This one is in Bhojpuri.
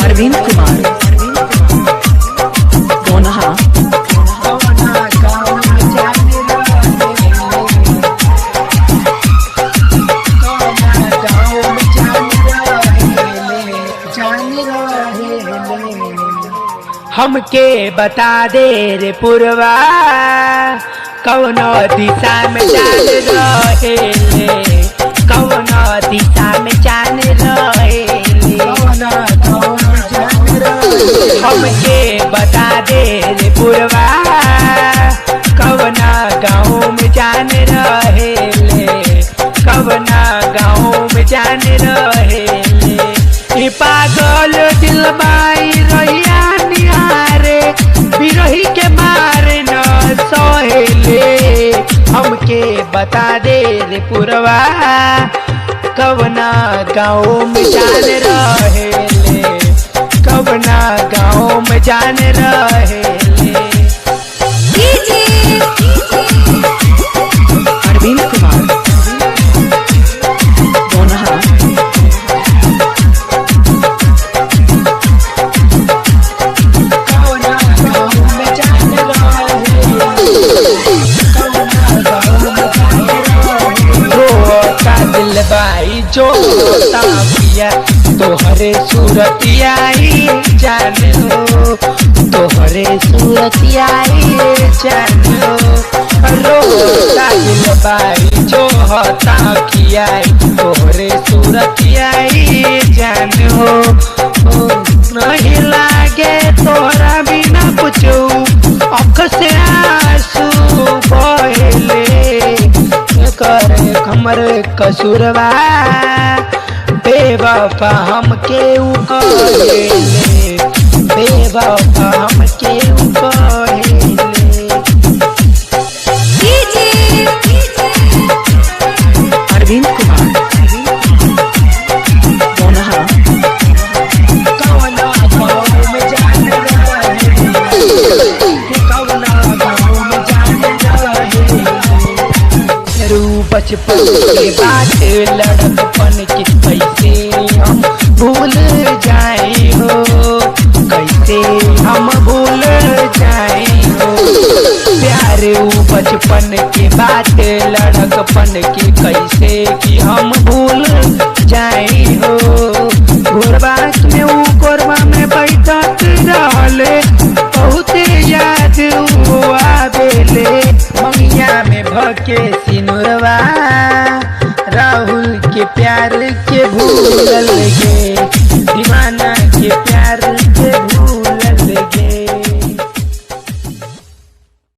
अरविंद कुमार दोनहा। हमके बता दे रे पुरवा, कौनो दिशा में चाल रहेले, कौनो दिशा में चाल रहेले। हमके बता दे रे पुरवा, कौना गाँव में जान रहेले, कौना गाँव में जान रहेले। ई पागल दिलबाई रहिया निहारे, बिरही के मारे न सहेले। हमके बता दे रे पुरवा, कवना गाँव में जान रहेले, कवना गाँव में जान रहेले। अरविंद कुमार दोनहा। रोता दिल बाई जो रोता पिया, तोहरे सूरतिया जान हो, तोहरे सूरतिया जान हो। रोता दिल बाई जो होता किया, तोहरे सूरतिया जान हो। ओ, नहीं लागे तोहरा बिना कुछ, अख से आंसू बहेले। कर हमर कसूरवा, बेवफा हमके उ कहेले, बेवफा हमके उ कहेले। अरविंद कुमार दोनहा। रू बचपन के बात लड़कपन के कैसे हम भूल जाए हो, कैसे हम भूल जाए हो। प्यार ऊ बचपन के बात लड़कपन के कैसे कि हम भूल जाए हो। घोरबा में ऊ कोरबा में बैठत रहले, बहुत याद ऊ आवेले। मंगिया में भके सिनुरवा, राहुल के प्यार के भूलल